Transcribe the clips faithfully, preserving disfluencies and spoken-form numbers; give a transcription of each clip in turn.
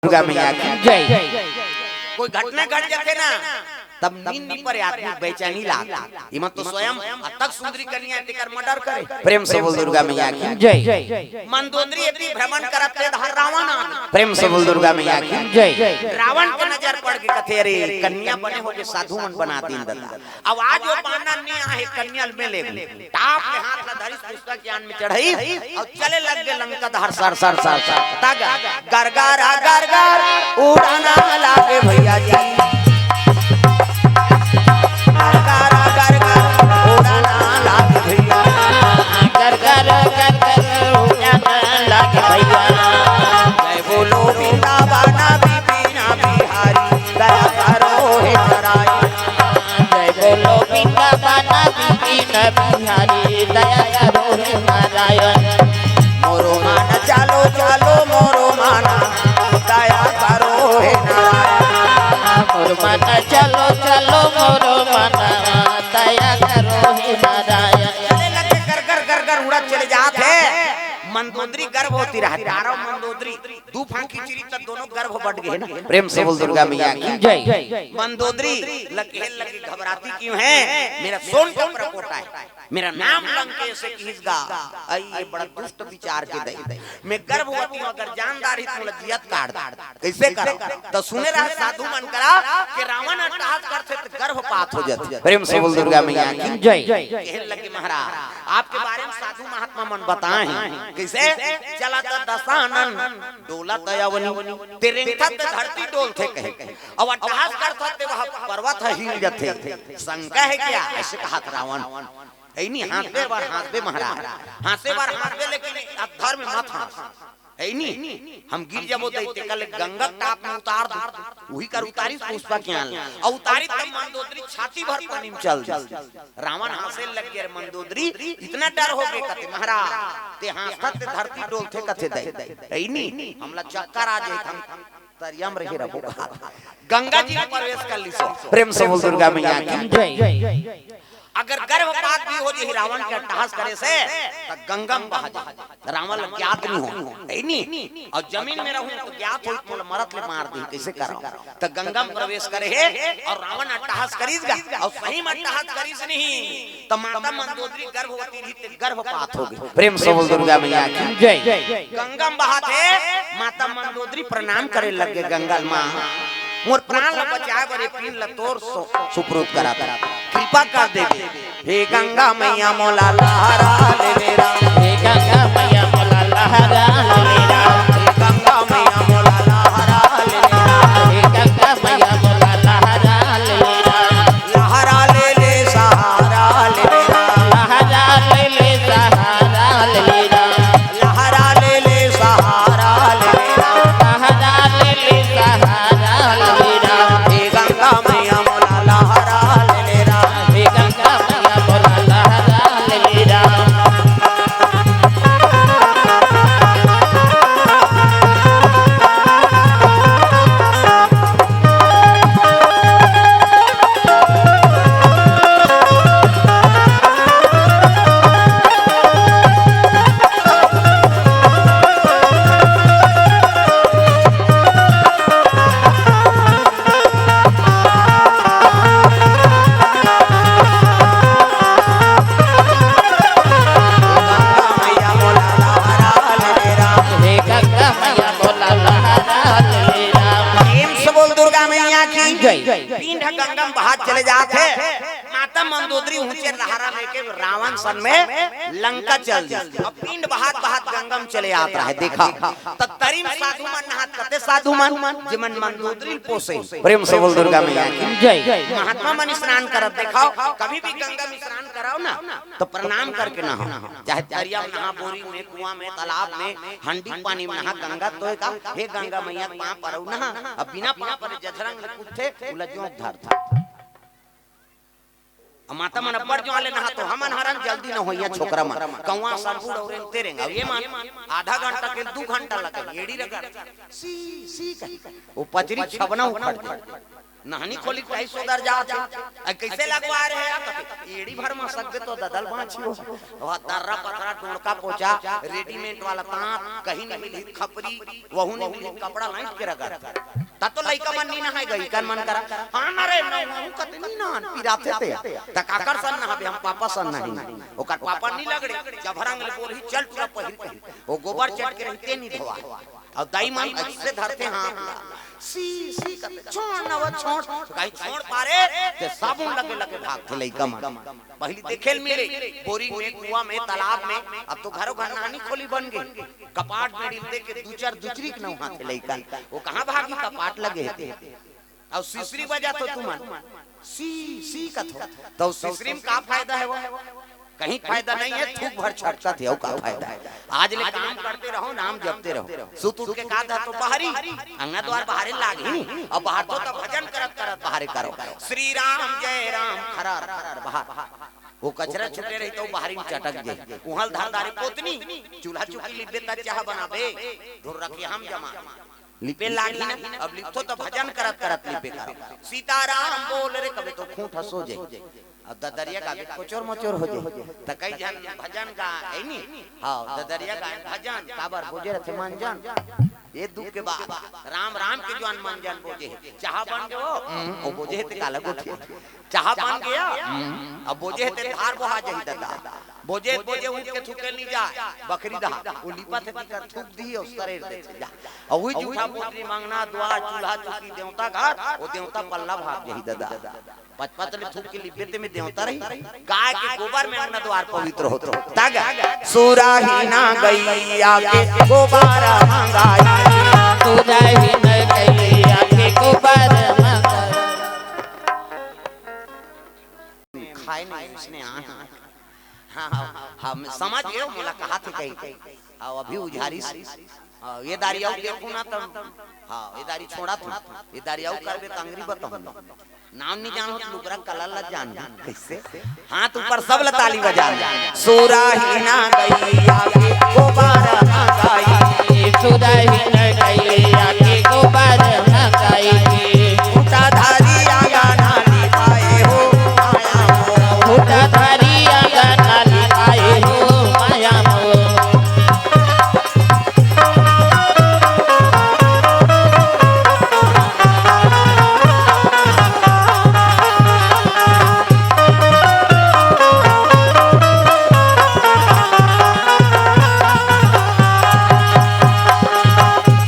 दुर्गा मैया की जय। कोई घटना घट जाथे ना, तब नींद नहीं परे, आदमी बेचैनी लागथे। इमन तो स्वयं अतक सुंदरी कन्या हे, तेकर मर्डर करे। प्रेम से बोल दुर्गा मैया की जय। मंदोदरी एती भ्रमण करत हे, तहाँ रावण आ गे। प्रेम से बोल दुर्गा मैया की जय। रावण के नजर पड़ के कथे, "अरे, कन्या बने होगे, साधु मन बना दीन ददा।" अब आज वो बानर नइ आहे, कन्या ल में लेगहूं। टाप के हाथ ला धरिस, पुष्पक यान में चढ़ाइस अउ चले लग गे लंका डहर, सर, सर, सर, सर। तग गरगरा, गरगर उड़ाना लागे भैया जी। गरगरा, गरगर उड़ाना लागे भैया। गरगर, गरगर उड़ाना लागे भैया। जय बोलो वृंदावन बिपिन बिहारी, दया करो हे नारायण। जय बोलो वृंदावन बिपिन बिहारी, दया करो हे नारायण। मोरो मन चालो, चालो मोरो मन, दया करो हे नारायण। मोरो मन चालो, चालो मोरो मन, दया करो हे नारायण। चले लगे गरगर, गरगर उड़त चले जात हे। मंदोदरी गर्भवती रहे, तारा मंदोदरी। दू फांकी चिरी त दोनों गर्भ बट गे ना। प्रेम से बोल दुर्गा मैया की जय। मंदोदरी ल कहे लगे, घबराती क्यों है? मेरा सोन का परपोटा है, मेरा नाम लंकेश हे किहिस गा। अई ये बड़ा दुष्ट विचार के दई। मैं गर्भवती हूं, अगर जान डारही त मोला जियत काट दे। कइसे करंव? त सुने रहे साधु मन करा के रावण अट्टहास करथे त गर्भपात हो जाथे। प्रेम से बोल दुर्गा मैया की जय। कहे लगे महाराज, आपके बारे में साधु महात्मा मन बताए हैं। कइसे? चलत दसानन डोलत अवनी, ते रेंगथस ते धरती डोलथे कहे। अउ अट्टहास करथस ते वह पर्वत ह हिल जथे। शंका है क्या? अइसे कहत रावण। हे नी, हाँसबे बर हाँसबे महाराज, हाँसे बर हाँसबे, लेकिन अधर में मत हाँस। हे नी, हम गिर जबो त तेकर ले गंगा टाप में उतार दू। उही कर उतारिस पुष्पक यान ल। अउ उतारिस त मंदोदरी छाती भर पानी में चल दिस। रावण हाँसे लग गे, "अरे मंदोदरी, इतना डर हो गे कते महाराज, ते हाँसथस ते धरती डोलथे कथे दई। हे नी, हमला चक्कर आ जाही, हम तरिया म रहे रबो कहा।" गंगा जी में प्रवेश कर लिस। प्रेम से बोल दुर्गा मैया की जय। अगर गर्भपात भी हो जाही रावण के अट्टहास करे से, त गंगा में बहा जाही। रावण ल ज्ञात नहीं हो, हे नी? अउ जमीन में रहूं त ज्ञात होही, त मोला मरत ले मार दिही, कइसे करंव? त गंगा में प्रवेश करे हे अउ रावण अट्टहास करिस गा, अउ सही में अट्टहास करिस नहीं, त माता मंदोदरी गर्भवती रही, ते गर्भपात हो गे। प्रेम से बोल दुर्गा मैया की जय। गंगा में बहात हे, माता मंदोदरी प्रणाम करे लग गे, "गंगा माँ, मोर प्राण ल बचाए बर ये पिंड ल तोर सु-, सुपुर्द करत हंव, कृपा कर देबे।" हे गंगा मैया मोला लहरा ले ले राम। हे गंगा मैया मोला लहरा ले ले राम। हे गंगा मैया मोला लहरा ले ले राम। हे गंगा मैया मोला लहरा ले ले राम। लहरा ले ले सहारा ले ले राम। लहरा ले ले सहारा ले ले राम। लहरा ले ले सहारा ले ले राम। लहरा ले ले सहारा ले ले राम। हे गंगा मैया मोला लहरा ले ले राम। हे गंगा मैया मोला लहरा ले ले राम। हे गंगा मैया मोला लहरा ले राम। प्रेम से बोल दुर्गा मैया की जय। पिंड ह गंगा में बहात चले जात हे। माता मंदोदरी ऊंचे लहरा लेके रावण सन में लंका चल दी। अब पिंड बहात बहात गंगा में चले आत रहे। देखा, त तरी म साधु मन नहात, कते साधु मन, जेमन मंदोदरी ल पोसे। प्रेम से बोल दुर्गा मैया की जय। महात्मा मन स्नान करत देखाव, कभी भी गंगा में स्नान कराव ना, त प्रणाम करके नहाव। चाहे तरिया में नहा, बोरी में, कुआं में, तालाब में, हंडी पानी में नहा, गंगा तो हे का, हे गंगा मैया के पांव परव नहा, अब बिना पांव परे जथरंग ले कूदथे, उला जोंक धरथे। अब माता मन अब्बड़ जोहां ले नहा, तो हमन हरन जल्दी न होइया छोकरा मन, कौआ संगुड़ अउ रेंगते रेंग, अउ ये मन आधा घंटा के दू घंटा लगे, एड़ी रगड़, सी, सी कहि, वो पचरी छबना उखड़ जाय। नहनी खोली कहीं सोदर जात हे। अ, कैसे लगवा रहे हैं? कथे, एड़ी भर में सकबे तो ददल बाँची हो। वह दर्रा पतरा डोड़का पोचा, रेडीमेड वाला तांत, कहीं नहीं मिली खपरी, वहू नहीं मिली कपड़ा लाइट के रगड़। त तो लइका मन नी नहाय गई, कन मन करा। हाँ ना रे, नहू कते नी नहान, पिराथे ते। त काकर सन नहाबे, हम पापा सन नहीं। ओकर पापा नी लगड़े, जब रंग ले बोलही, चल टुरा पहिर कही। वो गोबर चट के रहिते नी धोवा। अउ दाई मन अइसे धरथे हाथ ला। सी, सी करथे, "छोड़ न वो, छोड़।" त कहीं छोड़ पारे, ते साबुन लगे लगे भागथे लइका मन। पहिली देखे ल मिले, बोरिंग में, कुआं में, तालाब में, अब तो घरो घर नहनी खोली बन गे। कपाट में डिलते के दू चार दुचरी के नहाथे लइका। वो कहाँ भागी, कपाट लगे हे ते। अउ सिसरी बजाथो तुमन, सी, सी कथो। त सिसरी में का फायदा हे वो? कहीं फायदा नहीं है, थूक भर छटकत हे, अउ का फायदा हे? आज ले काम करते रहो, नाम जपते रहो। सुत उठ के का दा तो बाहरी, अंगना द्वार बाहरे लागही, अउ बाहर तो तब भजन करत करत बाहरे करो। श्री राम जय राम, खरर खरर बाहर। वो कचरा छुटे रही तो बाहरी में चटक जाए। उहल धर दारे पोतनी, चूल्हा चुकी लिबे त चाह बनाबे, धुर रखे हम जमा। लिपे लागी ना, अब लिपथो तो भजन करत करत लिपे करो। सीताराम बोल रे, कबे तो खूंट हंसो जे। अब ददरिया का भी कोचोर मोचोर हो जे। त कई जन भजन का है नी? हाँ, ददरिया का भजन, काबर बोजे रथे मंजन। ये दुख के बात, राम राम के जवान मंजन बोजे। चाह बन गयो, हम्म, वो बोजे ते काला गोठिया। चाह बन गया, हम्म, अब बोजे ते धार बोहा जाही ददा। बोजे, बोजे उठ के थूके नी जाय, बखरी दहा। वो लिपत हे तिकर थूक दिही, उस तरे देथे जा। अउ वही जूठा पोटरी, मंगना द्वार, चूल्हा चुकी, देवता घर, वो देवता पल्ला भाग जाही ददा। पचपत ले थूक के लिपे ते में देवता रही, गाय के गोबर में अंगना द्वार पवित्र होत रहो। तग सुराही ना गैया के गोबर मंगाई। सुराही ना गैया के गोबर मंगाई। खाए नहीं, उसने आना। हाँ, हाँ, हाँ, हम समझ गए, मोला कहा थे कहीं। हाँ, अभी उझारी से। हाँ, ये दारी अउ देखो ना तब। हाँ, ये दारी छोड़ा था। ये दारी अउ करबे त अंगरी बताऊँ। नाम नहीं जानो तो लुगरा कला ला जान। कैसे? हाथ ऊपर सब ला ताली बजान। सुराही ना गैया के गोबर मंगाई। सुराही ना गैया के गोबर मंगाई। खूंटा धारी आंगन लिपाए हो माया मोर। खूंटा धारी आंगन लिपाए हो माया मोर।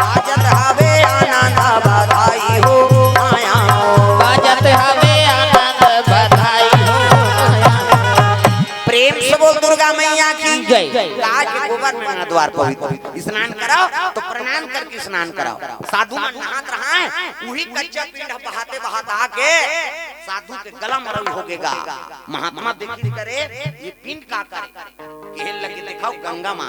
बाजत हवे आनंद बधाई हो माया मोर। बाजत हवे आनंद बधाई हो माया मोर। प्रेम से बोल दुर्गा मैया की जय। गाय के गोबर में अंगना द्वार पवित्र। स्नान कराओ तो प्रणाम करके स्नान कराओ। साधु मन नहात रहा है, वही कच्चा पिंड बहाते बहात आके साधु के गला मरल हो गेगा। महात्मा देखी करे, ये पिंड का करे? केहे लगे, दिखाओ गंगा माँ।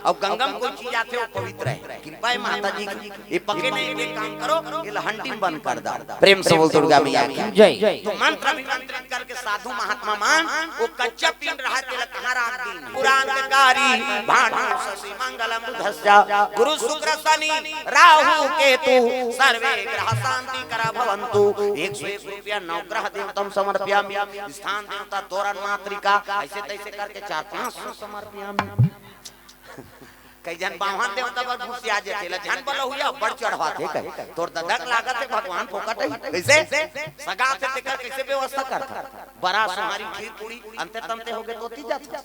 अउ गंगा में कोई चीज आथे, वो पवित्र है। कृपा है माता जी की। ये पके नहीं, ये काम करो, ये लहंडी में बंद कर दो। प्रेम से बोल दुर्गा मैया की जय। तो मंत्र अभिमंत्रित करके साधु महात्मा मन वो कच्चा पिंड रहा, तेला कहाँ राख दी? पुरांतकारी भानु शशि मंगल बुधस्या गुरु शुक्र शनि राहु केतु सर्वे ग्रह शांति करा भवंतु। एक सौ एक रुपया नवग्रह देवतम समर्पयामि। स्थान देवता तोरण मातृका, ऐसे तैसे करके चार पाँच सौ समर्पयामि। कई झन बाम्हन देवता बर भूसिया जेथे, ला झन बलहुया अब्बड़ चढ़वाथे कहे। तोर ददा के लागत हे भगवान फोकट हे। कइसे? सगा आथे तेकर कइसे व्यवस्था करथा? बरा, सोहारी, खीर पूड़ी, अंते तंते होगे तो ओती जाथे।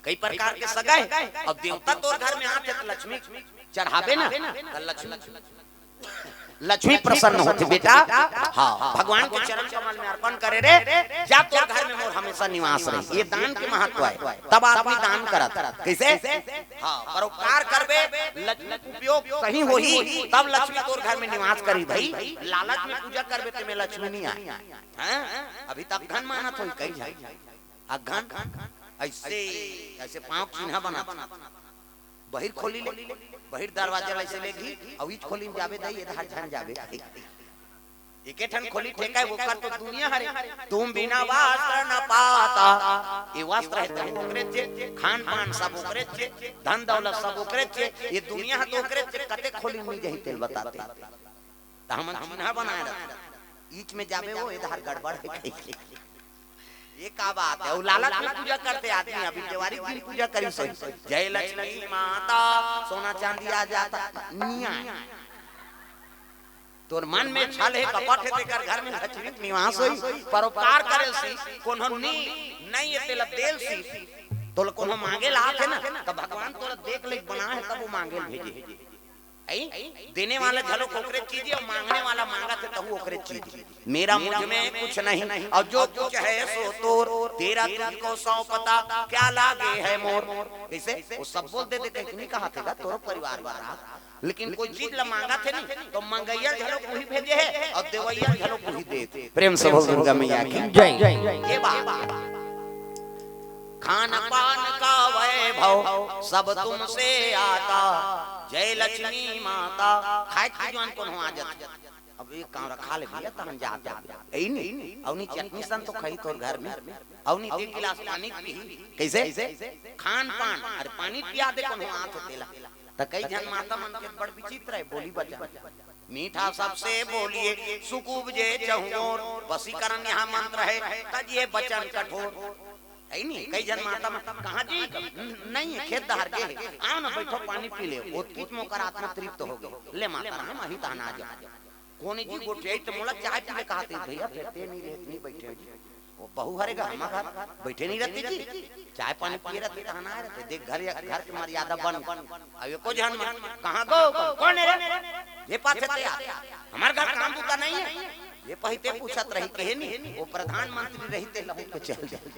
कई प्रकार के सगा हे। अब देवता तोर घर में आथे त लक्ष्मी चढ़ाबे ना, त लक्ष्मी लक्ष्मी प्रसन्न होथे बेटा। हाँ, भगवान के चरण कमल में अर्पण करे रे, जा तोर घर में मोर हमेशा निवास रही। ये दान के महत्व हे। तब आदमी दान करत। कइसे? हाँ, परोपकार करबे, लक्ष्मी उपयोग सही होही, तब लक्ष्मी तोर घर में निवास करी भाई। लालच में पूजा करबे ते में लक्ष्मी नहीं आए। हैं? अभी तक धन मानत होई कई झन। अघन अइसे, अइसे पाँव चिन्हा बनात। बहिर खोली ले, बहिर दरवाजा ल अइसे लेगही, अउ इच खोली में जाबे दई, एदे हर झन जाबे। एके ठन खोली ठेका हे, ओकर तो दुनिया हरे। तुम बिना वस्त्र न पाता, ये वस्त्र हे त ओकरे चे, खान पान सब ओकरे चे, धन दौलत सब ओकरे चे, ये दुनिया ह तो ओकरे चे, कते खोली में जाही तेल बताते। त हमन चिन्हा बनाए रहथन। ईच में जाबे, वो एधार गड़बड़ हे कहिके। ये का बात हे? अउ लालच में पूजा करथे आदमी। अभी देवारी के दिन पूजा करिस होही, जय लक्ष्मी माता, सोना चांदी आ जाता, नइ आय। तोर मन में छल हे, कपट हे, तेकर घर में लक्ष्मी के निवास होही। परोपकार करे से कोनो नी, नइ हे तेला देल से, तोला कोनो मांगे ला आथे ना, त भगवान तोला देख ले बनाए हे, तब वो मांगे ल भेजे। अई? देने वाला घलो ओकरे चीज हे, अउ मांगने वाला मांगथे तहू ओकरे चीज। मेरा मुझ में कुछ नहीं, और जो कुछ है सो तोर, तेरा तुझको सौंपता, क्या लागे है मोर। कइसे? वो सब बोल दे दे, कहीं नहीं कहा थे गा, तोरो परिवार वाला। लेकिन कोई चीज ला मांगथे नहीं, तो मंगइया घलो उही भेजे हे, अउ देवइया घलो उही देथे। प्रेम से बोल दुर्गा मैया की जय। ये बात। खान पान का वैभव सब तुमसे आता, जय लक्ष्मी माता। खाए के जुआन कोनो आ जाथे। अब एक कांवरा खा ले भैया, तहन जात जाबे। एही नी, अउ नी चटनी सन तो खाही तोर घर में, अउ नी एक गिलास पानी पीही। कइसे? खान पान, अरे पानी पिया दे कोनो आथे तेला। त कई झन माता मन के बड़ विचित्र हे बोली बचन। मीठा सबसे बोलिए, सुख उपजे चहुओर। वशीकरण यहाँ मंत्र है, तज ये बचन कठोर। हे नी, कई झन माता मन, "कहाँ जी?" "नहीं, खेत डहर गे हे।" "आओ ना, बैठो, पानी पी ले।" ओतकीच म ओकर आत्मा तृप्त हो गे। "ले माता राम, अही तहन आ जा।" "कोन जी गोठियाही त मोला चाय पी ले कहत हे।" "भैया, फेर ते नहीं रहत, नहीं बैठे हो जी।" "वो बहू हरे गा, हमा घर बैठे नहीं रहती जी, चाय पानी पिए रहती, तहन आए रहते।" देख, घर, घर के मर्यादा बन। अब एको झन मन, "कहाँ गो? कोन हे रे? ये पाछे ते आ, हमार घर काम बुता नहीं है।" ये पहिते पूछत रही, कहे नहीं, वो प्रधानमंत्री रही ते लहुट के चल जाए।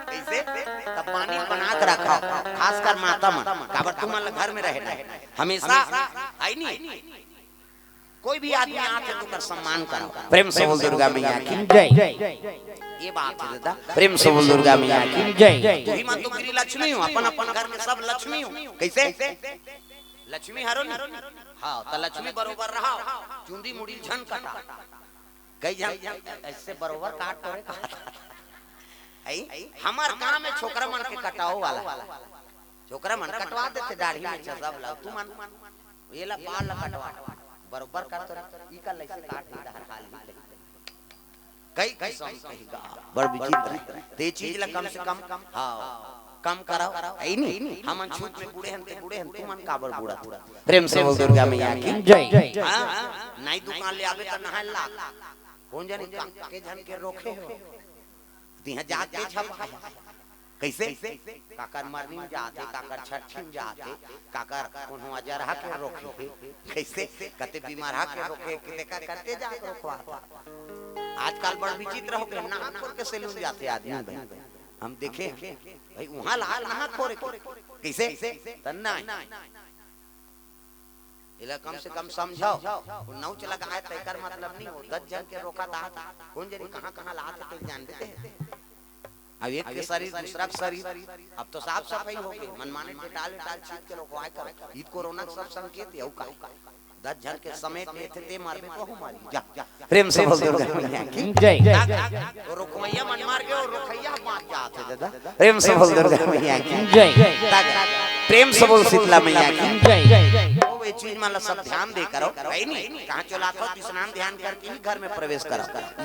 कइसे? त पानी बना के रखव, खासकर माता मन, काबर तुमन ल घर में रहना हे हमेशा, हे नी? कोई भी आदमी आथे त ओकर सम्मान करव। प्रेम से बोल दुर्गा मैया की जय। ये बात हे दादा, प्रेम से बोल दुर्गा मैया की जय। तुही मन तो गृह लक्ष्मी हो, अपन अपन घर में सब लक्ष्मी हो। कइसे? लक्ष्मी हरो नी? हाँ, त लक्ष्मी बरोबर रहव, चुंदी मुड़ी झन कटा। कई झन अइसे बरोबर काट टोरे कहत हे। हमार काम हे छोकरा मन के कटाओ वाला। छोकरा मन कटवा देथे दाढ़ी में सब ला, तुमन एला बाल ला कटवा, बरोबर कर तो इका लइसे काट दे डहर हाल ही कही। कई किसम कही गा, बड़ विचित्र। ते चीज ला कम से कम, हाँ, कम करव, हे नी? हमन छूत में बूड़े हन, ते बूड़े हन, तुमन काबर बूड़त? प्रेम से बोल दुर्गा मैया की जय। हाँ, नाई दुकान ले आबे त नहाए लाग। कोन जनी का, के झन के रोके हो? तिहा जाके छपा हे। कइसे? काकर मरनी में जात हे, काकर छट्ठी में जात हे, काकर कोनो अजरहा के रोके हे। कइसे? कते बीमारहा के रोके, कते का करते जाके रोकवा। आजकल बड़ विचित्र हो गे, नाक खोर के सैलून जाथे आदमी भाई। हम देखे हन, भाई उहाँ लाल नहा खोर के। कइसे? त नहीं। एला कम से कम समझव। वो नौच लगाए त एकर मतलब नहीं हो, दस झन के रोका ता, कोन जनी कहाँ कहाँ लात हे, तो जानबे ते। अब एक के शरीर, दूसरा के शरीर, अब तो साफ सफाई हो गे, मनमाने डेटाल वेटाल छीट के रोकवाए कर, ईद कोरोना के सब संकेत हे, अउ का? दस झन के समेट लेथे ते मरबे, कहूँ मरही, जा। प्रेम से बोल दुर्गा मैया की जय। तो रोकवैया मन मर गे, अउ रोकैया बाँच जात हे दादा। प्रेम से बोल दुर्गा मैया की जय। प्रेम से बोल शीतला मैया की जय। वो ये चीज मन ला सब ध्यान दे करव, हे नी? कहाँ चलात हो, स्नान ध्यान करके ही घर में प्रवेश करव।